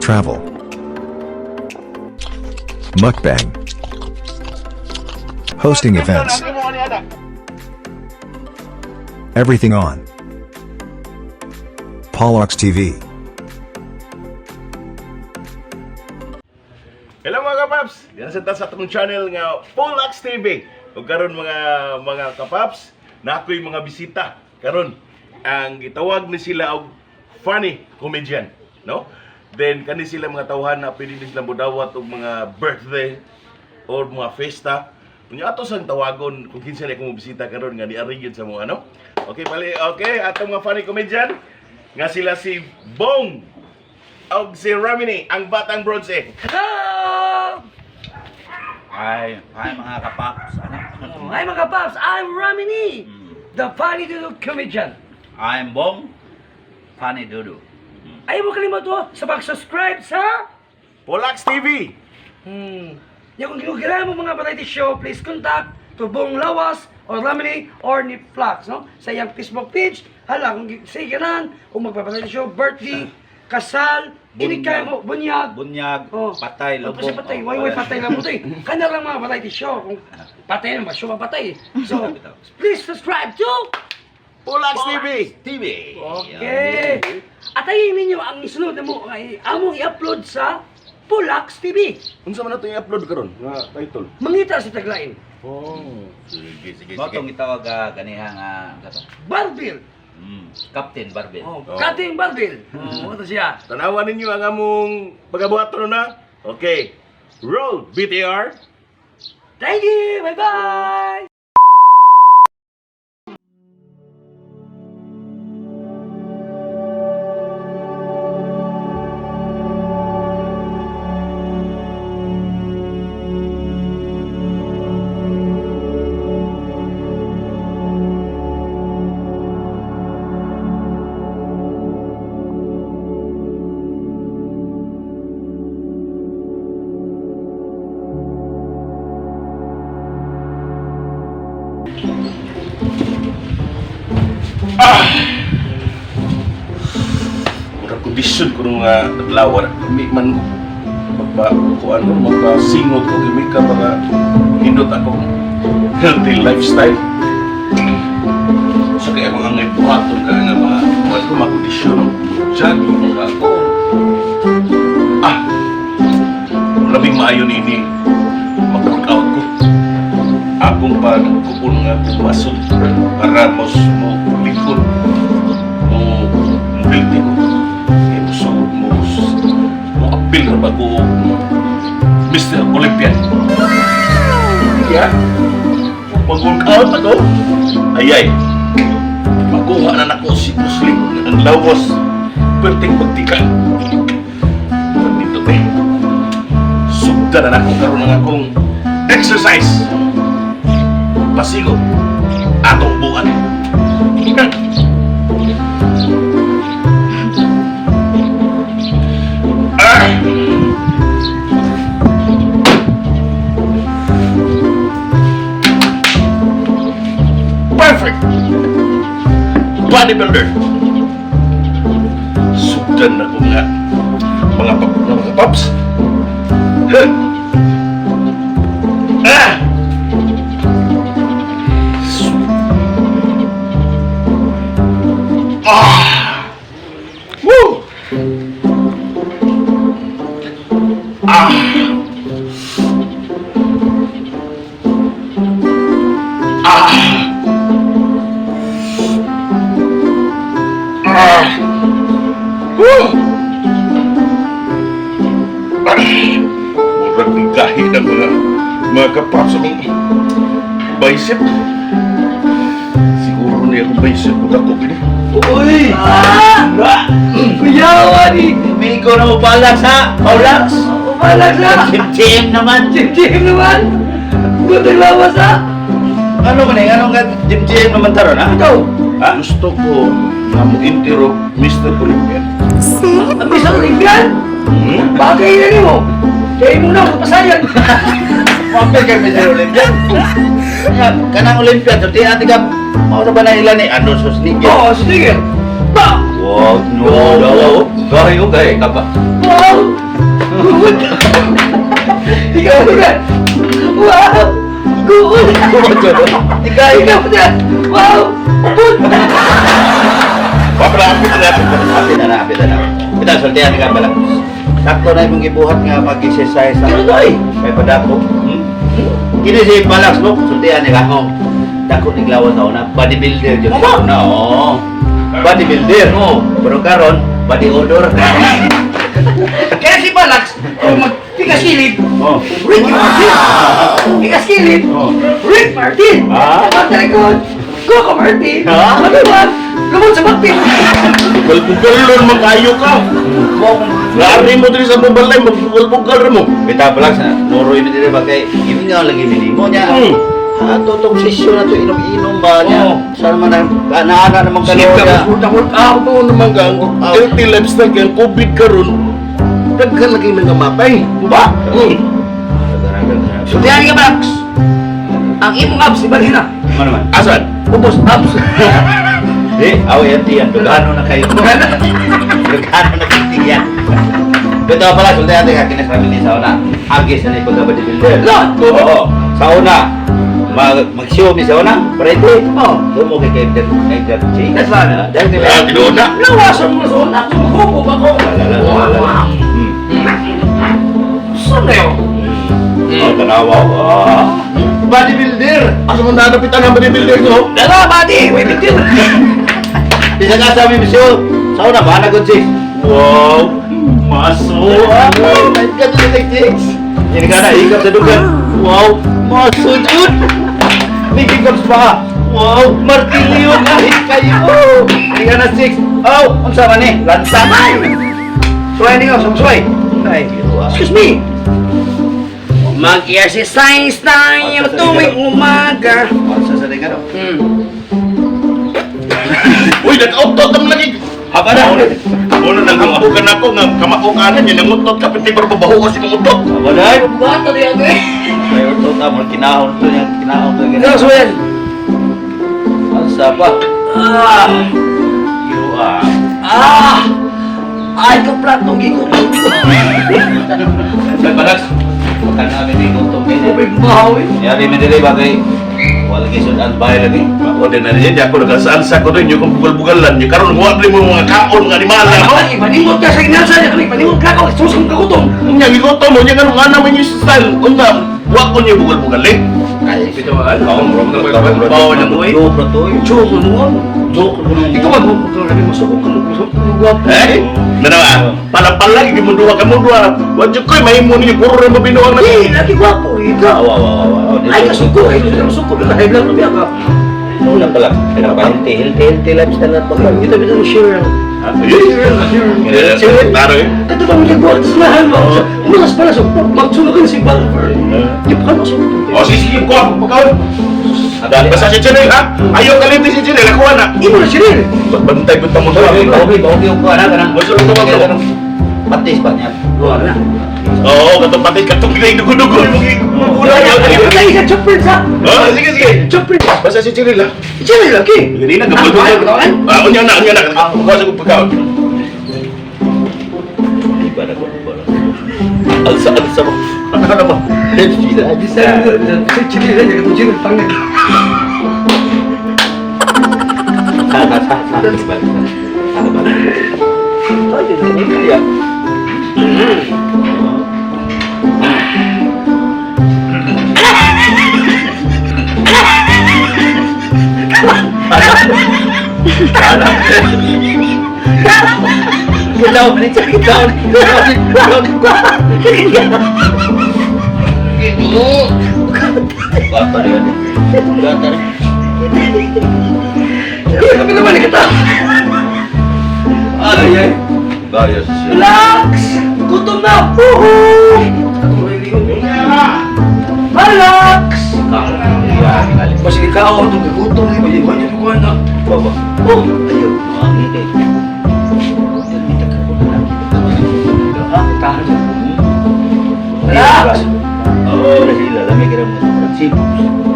Travel. Mukbang. Hosting events. Everything on Pollux TV. Hello mga kapaps! Yan sa sa atong channel nga Pollax TV. Ug karon mga kapaps, na ako'y mga bisita karon. Ang gitawag ni sila og funny comedian, no? Then kani sila mga tawhan na pwede ni sila modawat og mga birthday or mga festa. Unya ato sang tawagon kung kinsa ni akong bisita karon nga niari gyud sa mga ano. Okay pali, okay atong mga funny comedian nga sila si Bong og si Ramini, ang batang bronze. Hello! Hi, hi mga kapaps. Ano? Hi mga kapaps, I'm Ramini, the funny little comedian. I'm Bong, Funny Dudu. Ayaw mo kalimot oh, sa pag-subscribe sa. Pollax TV. Yung kung kinukailangan mo mga variety show, please contact to Bong Lawas or Ramini or ni Flax, no? Sa iyang Facebook page. Hala, kung sige lang, kung magpa-variety show, birthday, kasal, inikay mo, bunyag. Bunyag, Oh. patay, Oh, lubong. kasi patay, Oh, why wala. patay lang mo to eh. Kanya lang mga variety show. Kung patay naman, show patay. So, please subscribe to Pollax TV. TV. Okay. At ayun ninyo ang isunod na mo ay among i-upload sa Pulax TV. Unsa man nato i-upload karon nga title? Mangita sa taglain. Oh. Sige, sige, Mo sige. tong gitawag ganiha nga kato. Barbil. Captain Barbil. Oh, Oh. Kating Barbil. Oh, ito siya. Tanawan ninyo ang among pagabuhaton na. Okay. Roll BTR. Thank you. Bye-bye. Murag kondisyon ko nung adlaw na kami man magpa kuan mo magpasingot ko gimi ka mga hindot akong healthy lifestyle. Sa kaya mga ngay buhaton ka nga mga kuan ko makondisyon jogging mga ako. Ah, labing maayo nini mag-workout ko. Akong pagkupon nga pumasod para mas mo likod mo mobility ko. Kaya mo so, mo, mo appeal na ba ko Mr. Olympian. Yeah. Mag-workout ako. Ayay. Makuha na nako si Muslim ang lawas. Perting pagtika. Dito te. Sugdan na nako karon ang akong exercise. Pasigo. Atong buwan. Ah! Perfect! Bodybuilder! Sugdan na ko nga mga paps. Huh! Ah! Ah! Woo! Ah! Ah! Ah! Woo! Ah! Murag ng gahi ng mga kapaps akong bicep. Siguro niya akong bicep kung ako gini. Uy! Ah! Kuyawa ni. Migo na mo palax ha? Paulax? Pulax na. Jim naman! Jim Jim naman. Gutong lawas ha. Ano man eh? Ano nga Jim Jim naman taron ha? Ikaw. Ha? Gusto ko nga mo intro Mr. Olympian. Ang Mr. Olympian. Hmm? Bagay na nimo. Kaya mo na ako pasayan. Mapil kay Mr. Olympian. Kaya, kanang Olympian, so di ate ka, maura ba na ila ni Ano Susnigel? Oh, sige. Ba! Wow, no, no. Gahi, oh, gahi ka ba? Wow! Good! Ikaw na! Wow! Good! Ikaw, Ikaw na! Wow! Good! Paprapit na. Apit na na, apit na na. Ito, sultihan ka pala. Sakto na imong gibuhat nga mag-exercise. Pero doy! Kay padako. Kini si Balax mo, sultihan ni ka. Dako ni glawan sa una, bodybuilder jud. Mama! Una, oo. Bodybuilder. Oo. Pero karon, body odor. Kaya si Balax, kung magpikasilid, Oh. Rick Martin! Pikasilid, Oh. Rick Martin! Ah. Pagtalikod, Coco Martin! Ah. Matuwag, lumot sa bakti! Bugal-bugal man kayo ka. Lari mo diri sa mobile line, magbugal-bugal mo. Bitaw Balax, na, muro yun diri ba kay imingaw lagi minimo niya. Ato tong sesyon na to inom-inom ba niya? Oo. Saan man ang kaana naman Sige ka, kaloya. work out mo naman ka. Healthy lifestyle kay ang COVID karon. Daghan lagi nangamatay. Ba? Hmm. Sultihan ka, Balax! Ang imong abs, ibalhin na! Ano man? Asan? Ubos abs! Eh, aw yan tiyan. Dugano na kayo. Dugano na kayo tiyan. Bitaw pala, sultihan ka kinasami ni sa una. Agis na ni pagka-bodybuilder. Lord! Oo. Sa una, mag-show mi sa una. Pwede. Oo. Dumo kay kay kay kay kay That's right. Dahil kay Ah, tinuod na. Nawasan mo sa una, kumukupo ba ko? Lala, lala, lala. Saan na yun? Oh, tanawa. Ah. Bodybuilder. Asa man nanapitan ang bodybuilder ko? Dala, buddy! Wait, wait, wait! Bisa ka sa amin, monsieur. Sa una, ba na sis? Wow! Maso! Oh my God, you six. Ini ka na, hikap sa dugan. Wow, maso jud. May hiccups pa. Wow, martilyo kahit kayo. Ini ka na six. Oh, unsa man ni? Lansa. Suway ninyo, sumsuway! Excuse me! Mag-exercise tayo tuwing umaga. Unsa sa dinga no? Uy, nag-autot ang lagi. Haba na. Muna nang ampukan ako nga kamao kanan yan ang utot ka pati para babaho kasi ng utot. Haba na. Bata na yan eh. May utot na, mga kinahon to niya, kinahon to Ikaw, suwayan. Unsa pa? Ah! You are. Ah! Ay, ko platong gigutom. Sa balas. Makan namin ni gutom May kay. bahaw eh. Yari mi dili ba kay wala kay sudan bay lagi. O din na niya, di ako nagasansa ko rin yung bugal-bugalan niyo. Karon wa mo mga kaon mga animala mo. Ay, panimot ka sa inansa niya kami. Panimot ka ako. Susong kagutom. Unya gigutom mo niya nganong ana man yung style. Unta, wa ko niyo bugal-bugal eh. Ay, Bitaw, Bawa na mo eh. Joke na to. eh. Joke mo mo. Joke mo. Ikaw ba mo kami masuko ka mo masuko gwapo. Eh, nanawa, pala-pala gid mo duha ka mo duha. Wa jud koy mahimo ninyo puro ra mo binuang na. Di, lagi gwapo ikaw. Awa, awa, awa. Ay, kasuko. Ay, kasuko. Ay, lang lumiya ka. Una pala. Pinaka-healthy, healthy, healthy lifestyle na pag Kita bitaw share lang. Share, klaro eh. Kato ba mo nagbuhat sa lahan mo? Umalas pala sa magsulog ka na si Balver. Di pa ka masuko. O sige, sige, kuha pagkaon. Basta si Chinel ha. Ayaw kalimti si Chinel, ako na. Imo na siya rin. Bantay ko tamo Bawi, bawi, bawi ko ana kanang. Masulog ka ba, bro? Patis ba niya? Wala. Oo, katong pati katong ginay dugo-dugo yung gulay. Ay, ka chopper sa. Oh, sige, sige. Chopper. Basta si Chinel ha. Siya rin lagi. Hindi na gabol. Ah, unya na, unya na. Kuha sa kong pagkaon. Di ba na ko ba? Alsa, alsa mo. Ano ba? Sa chili rin, katong chili pangit. Sa sa sa sa. Sa ba? Kaya. Galaw, galaw, galaw, galaw. Gata rin. Gata rin. Kami naman kita. Ay, ay. Gayos. Relax! Gutom na! Woohoo! Relax! Masige ka ako, itong gutom eh. May iwan yung kuwan na. Baba. Oh, ayun. Ah, tahan siya. Relax! Oo, sila. Lami ka rin mo.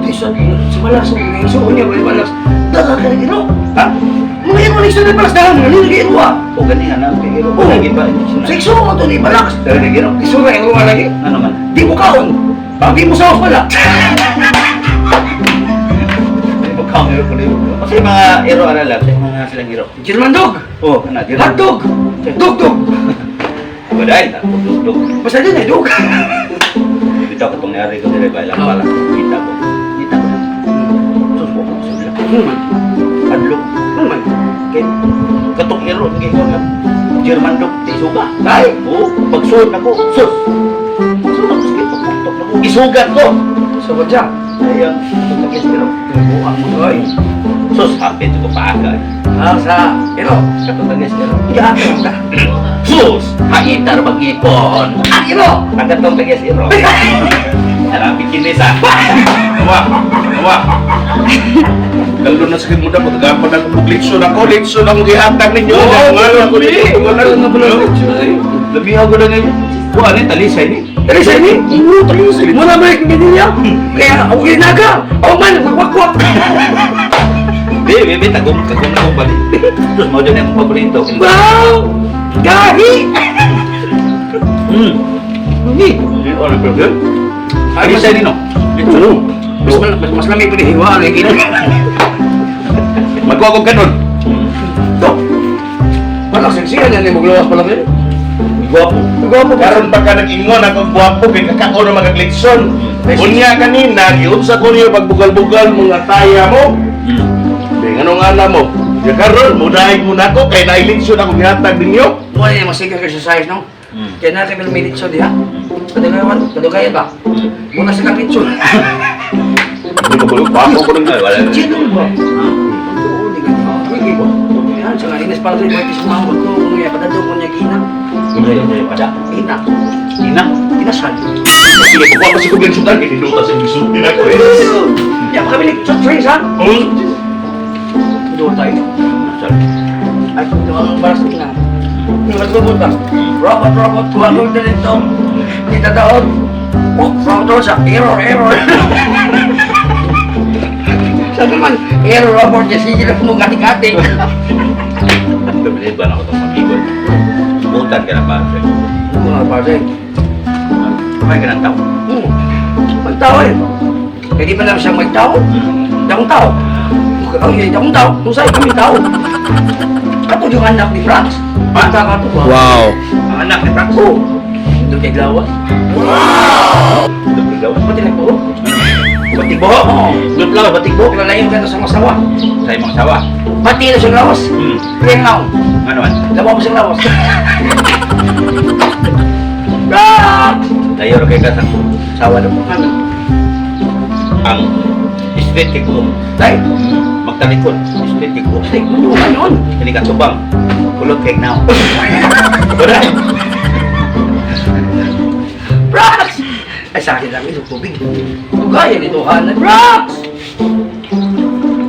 Di sa sa malas, ang isuko niya, may malas. Daga ka rin, ha? Mga mo ni Balax dahil mga nilagay iruwa. O gani nga na, kay iro. Oo. Lagi ba injection Sa na? ikso mo to ni Balax. Dahil lagi iro. Isura iruwa lagi. Ano man? Di mo kaon. Di mo sawas pala. Di mo kaon iro ko iro. Kasi mga iro ara lang, sa mga silang iro. German dog. Oh, kana iro. Hot dog. Dog dog. Baday, dog dog. Basta din eh, dog. Bitaw ko itong nangyari ko dire ba ilang pala. Kita ko. Kita ko. Sus, wa ko sila. Ano man? Adlok. Ano man? Kay katong iro kay ko nga German dog ti suga. Ay! Oo, pagsuot nako. Sus. Pagsuot ako sige pagpuktok nako. Gisugat ko. So, siya. Ay, ang pagkagis pero Buang mo ay. sus, hapit ko paaga. Ah, sa iro. Katong tagis pero. Gaano ka? Sus, haitar mag-ipon. Ah, iro. Ang katong tagis iro. Harapit kini sa. Awa, awa. Galdo na sa muda ko tagapan ako og litson ako, litson ang gihatag ninyo. Oo, Ngano ako lami. dito. Ano pala eh? Lamiha ko na ngayon. Kuha ni talisay ni. Dali sa ini. Oo, talisay. Muna ba yung ganyan niya? Kaya ako ginaga. Ako man, wakwak. Di, bebe, tagong, tagong na akong balik. Sus, mo dyan akong paborito. Wow! Gahi! Hindi. Hindi, ano pero yun? Talisay ni no? Oo. Mas lami pa ni hiwa. Ano yung ginaga? Magkuha kog kanon. To. Wala, seksiyan yan. Maglawas pala kayo. Gwapo. Gwapo pa. Karon pa ka nag-ingon ako gwapo kay kakao na mga litson. Unya kanina giunsa ko niyo pagbugal-bugal mga taya mo. Di ngano nga na mo. Ya karon mudaig mo nako kay nailitson ako gihatag ninyo. Wala yung masigang exercise, no? Kaya natin may litson diha. Kadugayan, kadugayan ba? Muna sa kang litson. Di ba bulog pa ako ko Ay, wala. Sino ba? Oo, di ka. Wigi ba? Yan, sa nga, para sa ibang sa mga ko, kung nga, padadyo ko niya gina. Hindi, hindi, pada. Gina. Ina. Ginasan. Sige, kuha pa si kong litson kay hinuta sa gisulti nako eh. Ya, makabili soft drinks, ha? Doon tayo. Sorry. Ay, ito ang baras na. Nagtubod ba? Robot, robot, kuha ko dito. Kita daon. Oh, robot siya. Error, error. Sabi man, error, robot. Kasi sige lang mo gati-gati. Kabili ba na ako itong pag-ibon? Subutan ka na ba? sir? Mga pare. Kumain ka ng tao. Magtao eh. Kaya di ba naman siya magtao? Dakong tao. Okay, dakong tao. Kung sa'yo kami tao. Kato yung anak ni Franz. Bata ka to ba? Wow. Ang anak ni Frank. Oo. Doon kay Glawas. Doon daw. Pati nagbuo. Batik buho. Doon lang, batik buho. Pero layo ka na sa masawa. Sa imong sawa. Pati na siyang lawas. Kaya nga ako. Ano man? Lawa mo siyang lawas. Franz! Layo ra kay ka sa sawa daw. Ano? Ang street kay ko. Tay, Magtalikod. Street kay ko. tay, manuhan yun. Hindi ka tubang. Kulot kay now. Wala. Brax! Ay, sa akin lang ito, tubig. Tugaya nito, Hana. Brax!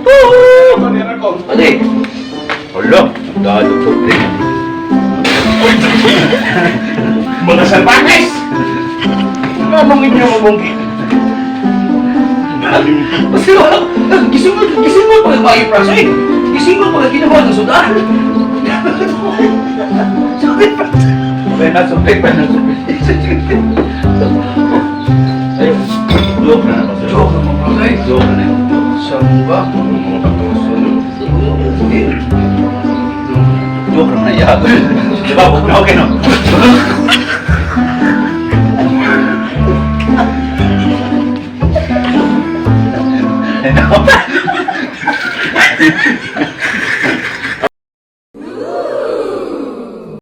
Woo! Ano eh? Hala, dalo tubig. Mga salbahes! Anong inyo mong Basta wala, gising mo, gising mo pag mga Brax. Ay, gising mo pag ginawa ng sudan. Sakit, Brax. Pwede na suplik, pwede na suplik. Ayun. Joke na naman, sir. Joke naman, Brax. Ay, Joke na yun. saan ba? Mga patuso. Joke na yago. Di ba? Okay no?